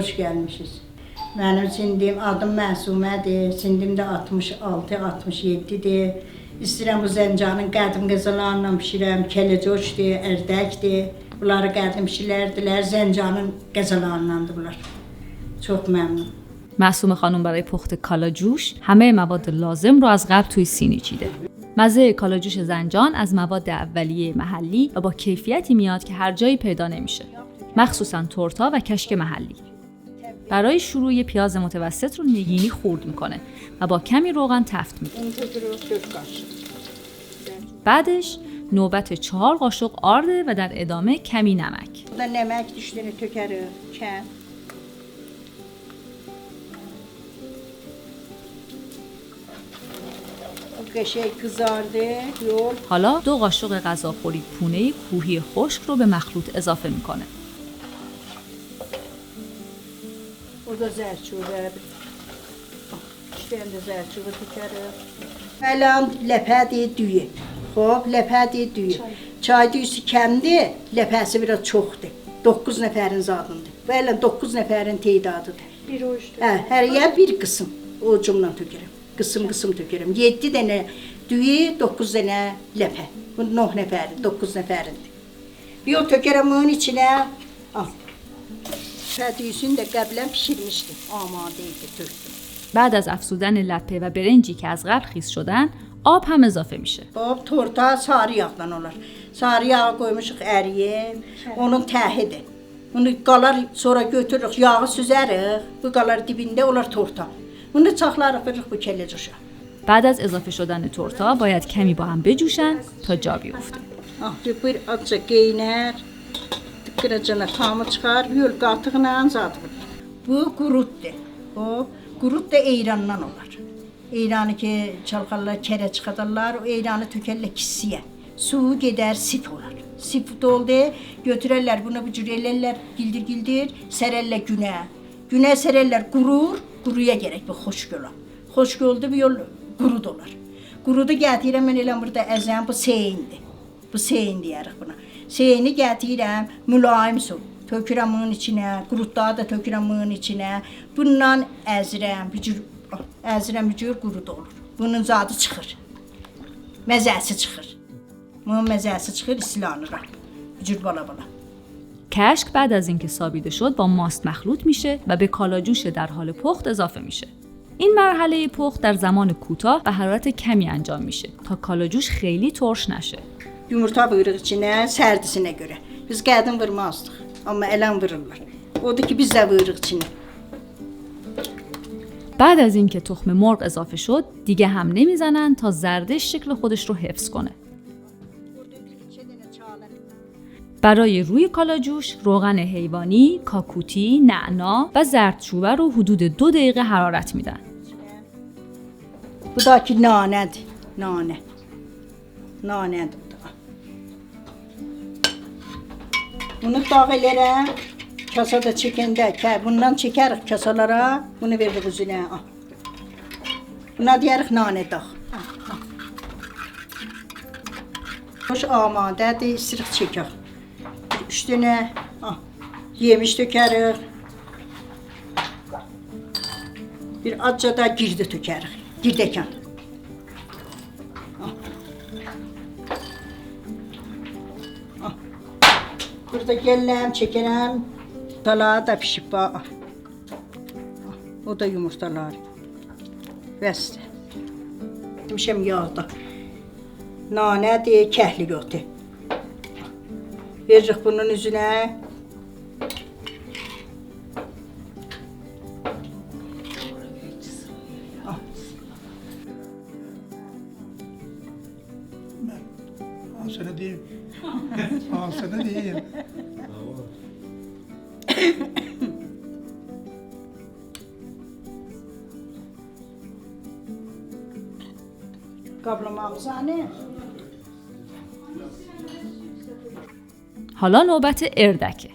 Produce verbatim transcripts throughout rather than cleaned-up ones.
خوش گلمیشیز. منیم سنّیم، آدیم معصومه‌دیر. سنّیم ده آلتمیش آلتی، آلتمیش یئددی‌دیر. ایسته‌ییرم بو زنجانین قدیم غذالاریندان بیشیرم. کله‌جوشدور، اردکدیر. بونلاری قدیم بیشیرردیلر. زنجانین غذالاریندان‌دیر بونلار. چوخ ممنون. معصومه خانم برای پخت کالاجوش همهٔ مواد لازم رو از قبل توی سینی چیده. مزهٔ کالاجوش زنجان از مواد اولیهٔ محلی و با کیفیتی میاد که هر جایی پیدا نمیشه، مخصوصاً تورتا و کشک محلی. برای شروع یه پیاز متوسط رو نگینی خورد می‌کنه و با کمی روغن تفت می‌ده. اون تودورو دؤرد قاشیق. بعدش نوبت چهار قاشق آرده و در ادامه کمی نمک. بورادا نمک دوشدویونه تؤکریک، کم. او قشنگ قیزاردی، یول. حالا دو قاشق غذاخوری پونهٔ کوهی خشک رو به مخلوط اضافه می‌کنه. بورادا زردچوبه، ایکی دنه ده زردچوبه تؤکریک. الان لپه‌دیر، دویو. خوب، لپه‌دیر، دویو. چای. چای دویوسو کمدیر، لپه‌سی بیر آز چوخدور. دوققوز نفرین زادیندیر. بو الان دوققوز نفرین تعدادیدیر. بیر اووج. هه، هر یئره بیر قیسیم اووجومدان تؤکرم. قیسیم قیسیم تؤکرم. یئددی دنه دویو، دوققوز دنه لپه. بو نه نفرین، دوققوز نفریندیر. یوخ، تؤکرم بونون ایچینه. آل. پدیوسونو ده قبلاً بیشیرمیشدیم. آماده ایدی، تؤکدوم. بعد از افزودن لپه و برنجی که از قبل خیس شدن، آب هم اضافه می‌شه. خوب، تورتا ساری یاغدان اولار. ساری یاغی قویموشوق ارییه. هه. اونون تهیدیر. بونو قالار، سونرا گؤتوروروک، یاغی سوزریک. بو قالار دیبینده، اولار تورتا. بونو ساخلاریق، وئریریک بو کله‌جوشا. بعد از اضافه شدن تورتا باید کمی با هم بجوشن تا جا بیفته. آه، بیر آزجا قئینر. دیققیره‌جنه تامی چیخار، یول قاتیقلا زاد وورور. بو قوروتدور. او قوروت دا ایراندان اولار. ایرانی کی چالخارلار، کره چیخادارلار، او ایرانی تؤکرلر کیسه‌یه. سویو گئدر، سیف اولار. سیف ده اولدو، گؤتوررلر بونو بو جور ائلرلر، گیلدیر-گیلدیر، سررلر گونه. گونه سررلر، قورور، قورویا گرک بو خشک اولا. خشک اولدو، بو یول قورو دا اولار. قورودو گتیرم، من ائله بورادا ازم، بو سئیندیر. بو سئین دئیه‌ریک بونا. سئینی گتیرم، ملایم سو تؤکورم بونون ایچینه، قوروتلاری دا تؤکورم بونون ایچینه. بوندان ازیرم، بو جور ازیرم، بو جور قورو دا اولور. بونون زادی چیخیر. مزه‌سی چیخیر. بونون مزه‌سی چیخیر، ایسلانیر. بو جور بالا-بالا. کشک بعد از اینکه سابیده شد با ماست مخلوط می‌شه و به کالاجوش در حال پخت اضافه می‌شه. این مرحلهٔ پخت در زمان کوتاه و حرارت کمی انجام می‌شه تا کالاجوش خیلی ترش نشه. یومورتا ووروروق ایچینه، سردیسینه گؤره. بیز قدیم وورمازدیق، آمما الان وورورلار. اودور کی، بیز ده ووروروق ایچینه. بعد از اینکه تخم مرغ اضافه شد، دیگه هم نمی‌زنن تا زردش شکل خودش رو حفظ کنه. برای روی کالاجوش، روغن حیوانی، کاکوتی، نعنا و زردچوبه رو حدود دو دقیقه حرارت می‌دن. بو دا کی نانه‌دیر، نانه. نانه‌دیر بو دا. بونو داغ ائلرم، کاسادا چکنده، که-، بوندان چکریک کاسالارا، بونو وئریریک اوزونه. آه. بونا دئیه‌ریک نانه داغ. خوش، آماده‌دیر، ایستیریک چکک. اوچ دنه، آه، یئمیش تؤکریک. بیر آزجا دا گیرده تؤکریک. گیردکان. آه. آه. بورادا گللم، چکرم. سالاد دا پیشیب، باخ. او دا یومورتالار. بسدیر. دئمیشم یاغدا. نانه‌دیر، کهلیک اوتو. وئریریک بونون اوزونه. آه. من هانسینی دئییم؟ هانسینی دئییم؟ قابلامامیز هانی؟ حالا نوبت اردکه.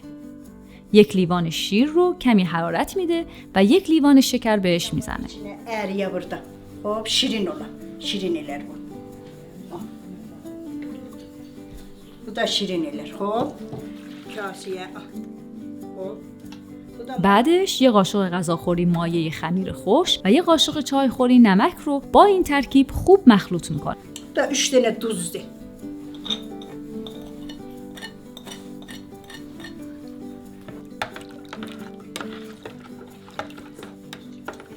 یک لیوان شیر رو کمی حرارت می‌ده و یک لیوان شکر بهش می‌زنه. ایچینه ارییه بورادا. خوب، شیرین اولا. شیرین ائلر بو. آه. بو دا شیرین ائلر. خوب. کاسه‌یه، آه. خوب. بو بعدش یه قاشق غذاخوری مایع خمیر خشک و یه قاشق چایخوری نمک رو با این ترکیب خوب مخلوط می‌کنه. دا اوچ دنه دوزدور.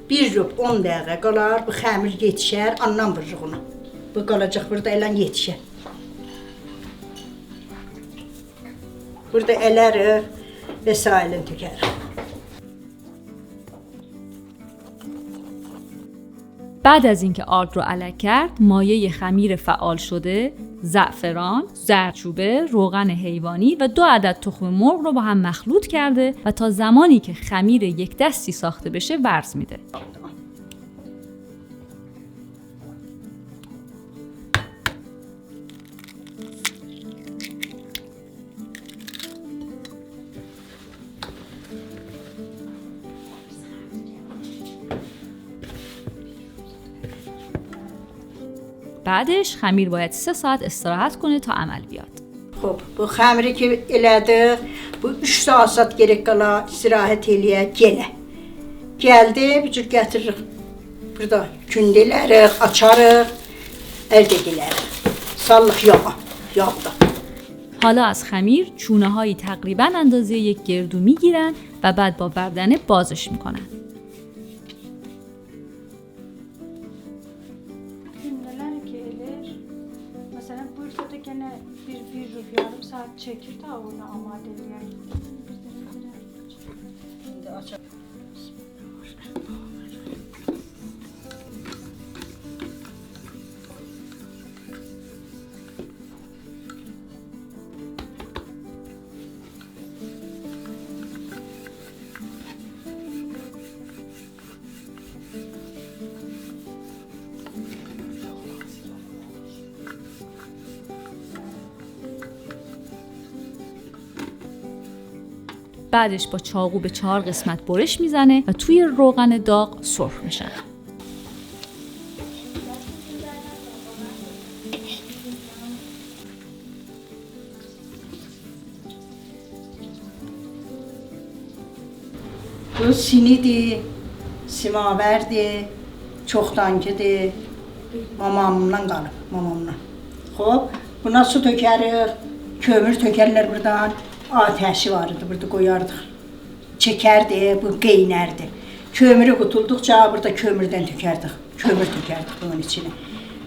بیر ربع، اون دقیقه قالار، بو خمیر یئتیشر، آندان ووروروق اونا. بو قالاجاق بوردا، ائله یئتیشر. بوردا الریک و سایلین تؤکریک. بعد از اینکه آرد رو الک کرد، مایع خمیر فعال شده، زعفران، زردچوبه، روغن حیوانی و دو عدد تخم مرغ رو با هم مخلوط کرده و تا زمانی که خمیر یک دستی ساخته بشه ورز می‌ده. بعدش خمیر باید سه ساعت استراحت کنه تا عمل بیاد. خوب، بو خمیری کی ائله‌دیک، بو اوچ ساعت گرک قالا استراحت ائله‌یه، گله. گلدی، بو جور گتیریریک. بوردا گونده ائلریک، آچاریق، الده ائلریک. سالیریق یاغا، یاغدا. حالا از خمیر چونه‌هایی تقریباً اندازهٔ یک گردو می‌گیرن و بعد با بردنه بازش می‌کنن. گونده‌لر کی ائله‌ییر، مثلاً، بویورسا دا گئنه بیر، بیر ربع، یاریم ساعت چکیر تا اونو آماده ائله‌یک. ایندی آچاق. بعدش با چاقو به چهار قسمت برش می‌زنه و توی روغن داغ سرخ می‌شن. بو سینی‌دیر، سیماوردیر، چوخدانکی‌دیر. مامامدان قالیب، مامامدان. خوب، بونا سو تؤکریک، کؤمور تؤکرلر بوردان. آتشی وار ایدی، بوردا قویاردیق. چکردی، بو قئینردی. کؤمورو قوتولدوقجا بوردا کؤموردن تؤکردیک. کؤمور تؤکردیک بونون ایچینه.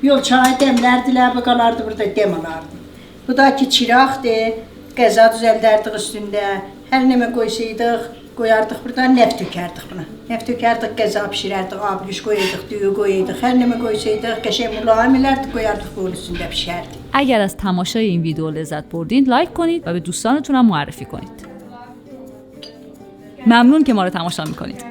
یول چایی دملردیلر، بو قالاردی بوردا دم آلاردی. بو دا کی چیراغدیر، غذا دوزلدردیک اوستونده. هر نمنه قویسایدیق، قویاردیق بوردا، نفت تؤکردیک بونا. نفت تؤکردیک، غذا بیشیرردیک، آبگوش قویاردیق، دویو قویاردیق. هر نمنه قویسایدیق، قشنگ ملایم‌لردی، قویاردیق بونون اوستونده بیشردی. اگر از تماشای این ویدیو لذت بردین، لایک کنید و به دوستانتون هم معرفی کنید. ممنون که ما رو تماشا می‌کنید.